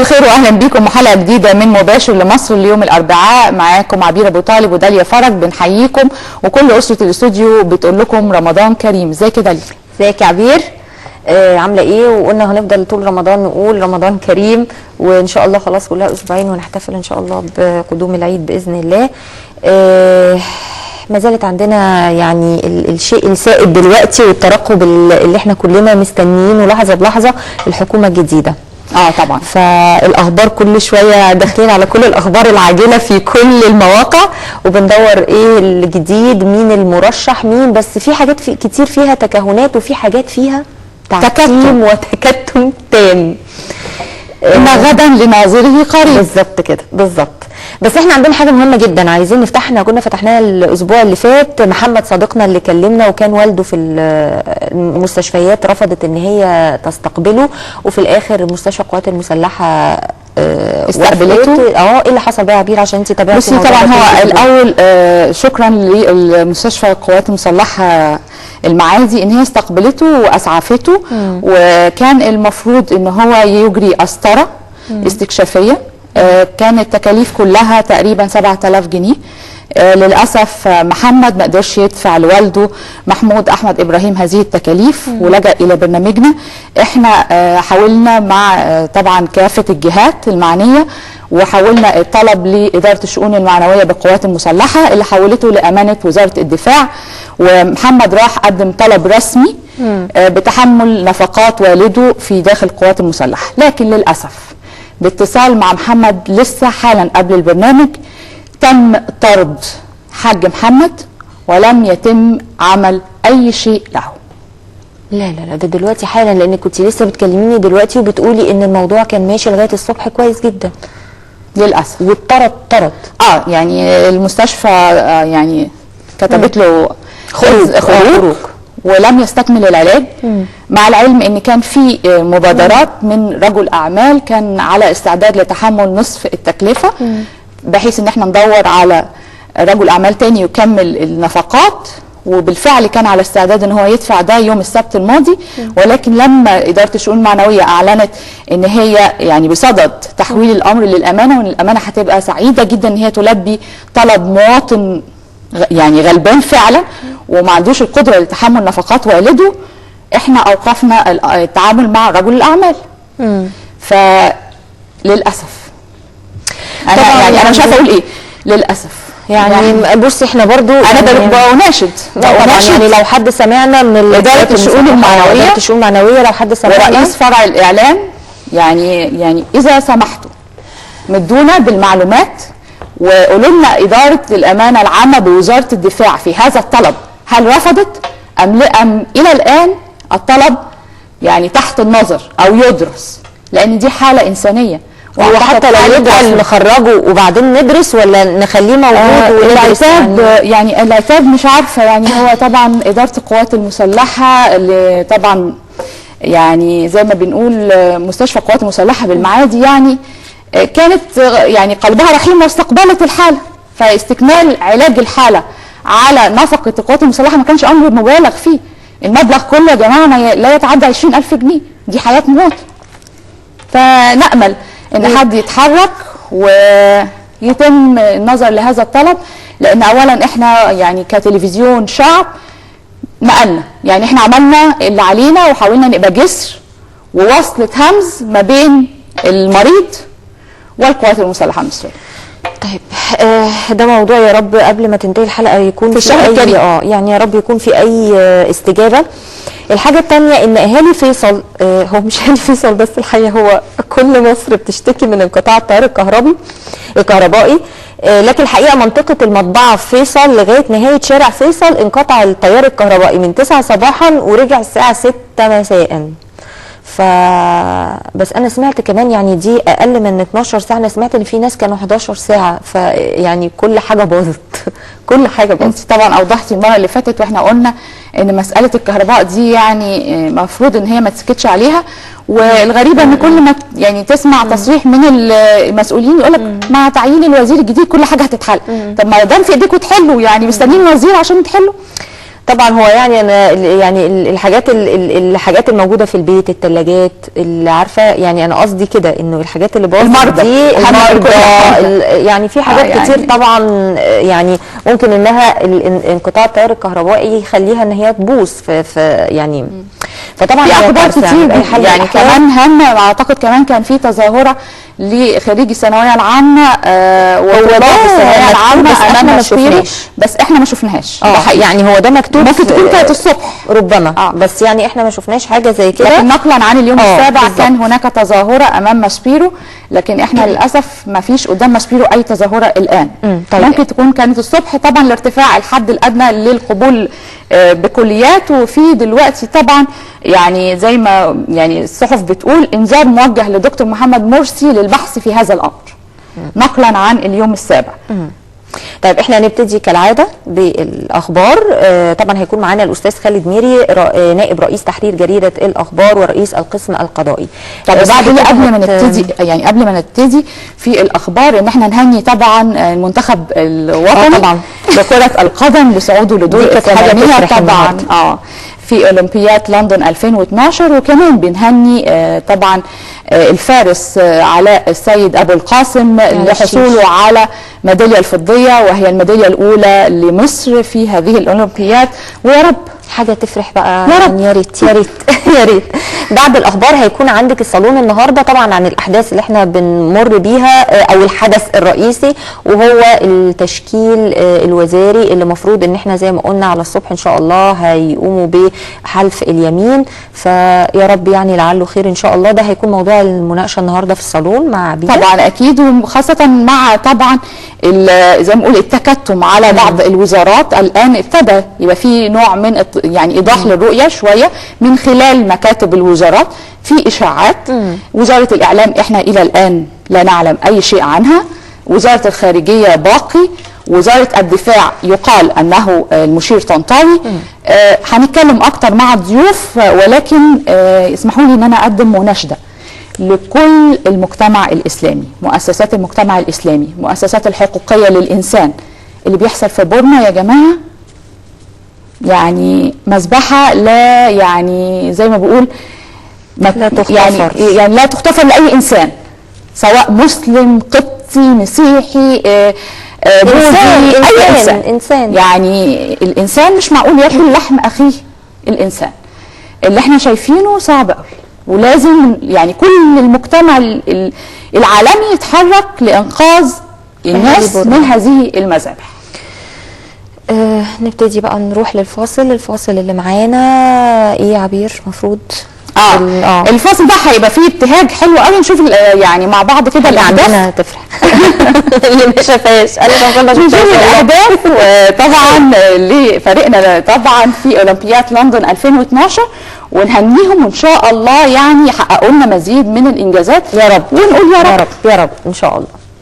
الخير واهلا بيكم وحلقه جديدة من مباشر لمصر اليوم الاربعاء. معاكم عبير ابو طالب وداليا فرج، بنحييكم وكل اسره الاستوديو بتقول لكم رمضان كريم. ازيك يا داليا؟ ازيك يا عبير؟ عامله ايه؟ وقلنا هنفضل طول رمضان نقول رمضان كريم، وان شاء الله خلاص كلها اسبوعين ونحتفل ان شاء الله بقدوم العيد باذن الله. ما زالت عندنا يعني الشيء السائد دلوقتي والترقب اللي احنا كلنا مستنيينه لحظة بلحظة، الحكومة الجديدة. طبعا، فالاخبار كل شوية داخلين على كل الاخبار العاجلة في كل المواقع، وبندور ايه الجديد، مين المرشح، مين. بس في حاجات في كتير فيها تكهنات، وفي حاجات فيها تعتيم وتكتم تام. إن غدا لناظره قريب. بالظبط كده، بالظبط. بس احنا عندنا حاجة مهمة جدا عايزين نفتحها، احنا كنا فتحناها الاسبوع اللي فات. محمد صديقنا اللي كلمنا وكان والده في المستشفيات رفضت ان هي تستقبله، وفي الاخر مستشفى القوات المسلحة استقبلته. ايه اللي حصل بقى يا عبير عشان انت تابعتي؟ بصي، طبعا هو الاول شكرا للمستشفى القوات المسلحة المعادي ان هي استقبلته واسعفته، وكان المفروض ان هو يجري قسطره استكشافيه. كانت التكاليف كلها تقريبا 7000 جنيه. للاسف محمد ما قدرش يدفع لوالده محمود احمد ابراهيم هذه التكاليف، ولجأ الى برنامجنا. احنا حاولنا مع طبعا كافة الجهات المعنية، وحاولنا الطلب لادارة الشؤون المعنوية بالقوات المسلحة اللي حولته لامانه وزارة الدفاع، ومحمد راح قدم طلب رسمي بتحمل نفقات والده في داخل القوات المسلحة. لكن للاسف باتصال مع محمد لسه حالا قبل البرنامج تم طرد حاج محمد ولم يتم عمل اي شيء له. لا لا لا، ده دلوقتي حالا، لان كنت لسه بتكلميني دلوقتي وبتقولي ان الموضوع كان ماشي لغاية الصبح كويس جدا. للاسف واتطرد طرد. يعني المستشفى يعني كتبت له خروج ولم يستكمل العلاج. مع العلم ان كان في مبادرات من رجل اعمال كان على استعداد لتحمل نصف التكلفة، بحيث ان احنا ندور على رجل اعمال تاني يكمل النفقات، وبالفعل كان على استعداد ان هو يدفع ده يوم السبت الماضي. ولكن لما ادارة الشؤون المعنوية اعلنت ان هي يعني بصدد تحويل الامر للامانة، وان الامانة هتبقى سعيدة جدا ان هي تلبي طلب مواطن يعني غلبان فعلا وما عندوش القدرة لتحمل نفقات والده، احنا اوقفنا التعامل مع رجل الاعمال. فللاسف انا يعني انا مش عارفه اقول ايه، للاسف يعني بصي احنا برضو انا بناشد يعني لو حد سمعنا من ادارة الشؤون المعنوية، ادارة الشؤون المعنوية لو حد سمعنا، ورئيس فرع الاعلام، يعني اذا سمحتوا مدونا بالمعلومات وقولوا لنا ادارة الامانة العامة بوزارة الدفاع في هذا الطلب هل رفضت ام الى الان الطلب يعني تحت النظر او يدرس، لان دي حاله انسانيه. وحتى لو يدرس نخرجه وبعدين ندرس، ولا نخليه موجود العتاب؟ يعني العتاب مش عارفه، يعني هو طبعا ادارة القوات المسلحة اللي طبعا يعني زي ما بنقول مستشفى القوات المسلحة بالمعادي يعني كانت يعني قلبها رحيم واستقبلت الحالة، فاستكمال علاج الحالة على نفقه القوات المسلحة ما كانش امر مبالغ فيه. المبلغ كله يا جماعة لا يتعدى 20000 جنيه، دي حياة موت. فنأمل ان حد يتحرك ويتم النظر لهذا الطلب، لان اولا احنا يعني كتلفزيون شعب نقلنا، يعني احنا عملنا اللي علينا وحاولنا نبقى جسر ووصلة همز ما بين المريض والقوات المسلحة المصرية. طيب ده موضوع يا رب قبل ما تنتهي الحلقة يكون في الشهر الكريم، يعني يا رب يكون في اي استجابة. الحاجة الثانية ان اهالي فيصل، هو مش اهالي فيصل بس الحقيقة، هو كل مصر بتشتكي من انقطاع التيار الكهربائي، لكن الحقيقة منطقة المطبعة في فيصل لغاية نهاية شارع فيصل انقطع التيار الكهربائي من 9 صباحا ورجع الساعة 6 مساء. بس انا سمعت كمان يعني دي اقل من 12 ساعة، انا سمعت ان في ناس كانوا 11 ساعة، فيعني كل حاجة باظت. كل حاجة باظت. انت طبعا اوضحتي المرة اللي فاتت واحنا قلنا ان مسالة الكهرباء دي يعني المفروض ان هي ما تسكتش عليها، والغريبة ان كل ما يعني تسمع تصريح من المسؤولين يقول لك مع تعيين الوزير الجديد كل حاجة هتتحل. طب ما دام في ايديكم تحلوا، يعني مستنيين الوزير عشان تحلوا. طبعا هو يعني انا يعني الحاجات الموجودة في البيت، الثلاجات اللي عارفه، يعني انا قصدي كده انه الحاجات اللي باظت دي، المرضى، يعني في حاجات يعني كتير طبعا، يعني ممكن انها انقطاع التيار الكهربائي يخليها ان هي تبوظ في يعني. فطبعا في اخبار كتير يعني كمان هم، اعتقد كمان كان في تظاهرة لخريجي الثانوية العامة وطلاب الثانوية العامة امام ماسبيرو، بس احنا ما شفناهاش. يعني هو ده مكتوب، ممكن تكون كانت الصبح ربما، بس يعني احنا ما شفناش حاجة زي كده. لكن نقلا عن اليوم السابع كان هناك تظاهرة امام ماسبيرو، لكن احنا للاسف ما فيش قدام ماسبيرو اي تظاهرة الان. طيب. ممكن تكون كانت الصبح طبعا لارتفاع الحد الادنى للقبول بكليات، وفي دلوقتي طبعا يعني زي ما يعني الصحف بتقول انذار موجه لدكتور محمد مرسي للبحث في هذا الامر، نقلا عن اليوم السابع. طيب احنا هنبتدي كالعادة بالاخبار. طبعا هيكون معانا الاستاذ خالد ميري، نائب رئيس تحرير جريدة الاخبار ورئيس القسم القضائي. طب بعد قبل ما نبتدي، يعني قبل ما نبتدي في الاخبار، ان احنا نهني طبعا المنتخب الوطني طبعا لكرة القدم لصعوده لدور الثمانية طبعا في اولمبياد لندن 2012، وكمان بنهني طبعا الفارس علاء السيد ابو القاسم لحصوله على ميدالية الفضيه، وهي الميداليه الاولى لمصر في هذه الاولمبياد، ويا رب حاجة تفرح بقى، يا رب، يا ريت يا ريت يا ريت. بعد الاخبار هيكون عندك الصالون النهارده طبعا عن الاحداث اللي احنا بنمر بيها، او الحدث الرئيسي وهو التشكيل الوزاري اللي المفروض ان احنا زي ما قلنا على الصبح ان شاء الله هيقوموا بحلف اليمين، فيا رب يعني لعله خير ان شاء الله. ده هيكون موضوع المناقشة النهارده في الصالون مع بيها طبعا اكيد، وخاصة مع طبعا زي ما نقول التكتم على بعض الوزارات. الان ابتدى يبقى في نوع من يعني ايضاح للرؤية شوية من خلال مكاتب الوزارات، في اشاعات. وزارة الاعلام احنا الى الان لا نعلم اي شيء عنها، وزارة الخارجية باقي، وزارة الدفاع يقال انه المشير طنطاوي. هنتكلم اكتر مع الضيوف، ولكن اسمحوا لي ان انا اقدم مناشده لكل المجتمع الاسلامي، مؤسسات المجتمع الاسلامي، مؤسسات الحقوقية للانسان. اللي بيحصل في بورما يا جماعة يعني مذبحه، لا يعني زي ما بقول لا تغتفر، يعني لا تغتفر لاي انسان، سواء مسلم، قبطي، مسيحي، بوذي، اي انسان. انسان يعني الانسان مش معقول ياكل لحم اخيه الانسان. اللي احنا شايفينه صعب قوي، ولازم يعني كل المجتمع العالمي يتحرك لانقاذ الناس من هذه المذابح. نبتدي بقى نروح للفاصل. الفاصل اللي معانا ايه يا عبير؟ مفروض الفاصل ده هيبقى فيه ابتهاج حلو قوي، نشوف يعني مع بعض كده الاهداف. تفرح اللي ما شافهاش، انا ما شفتهاش الاهداف طبعا لفريقنا طبعا في اولمبياد لندن 2012، ونهنيهم وان شاء الله يعني يحققوا لنا مزيد من الانجازات يا رب، ونقول يا رب يا رب، يا رب ان شاء الله.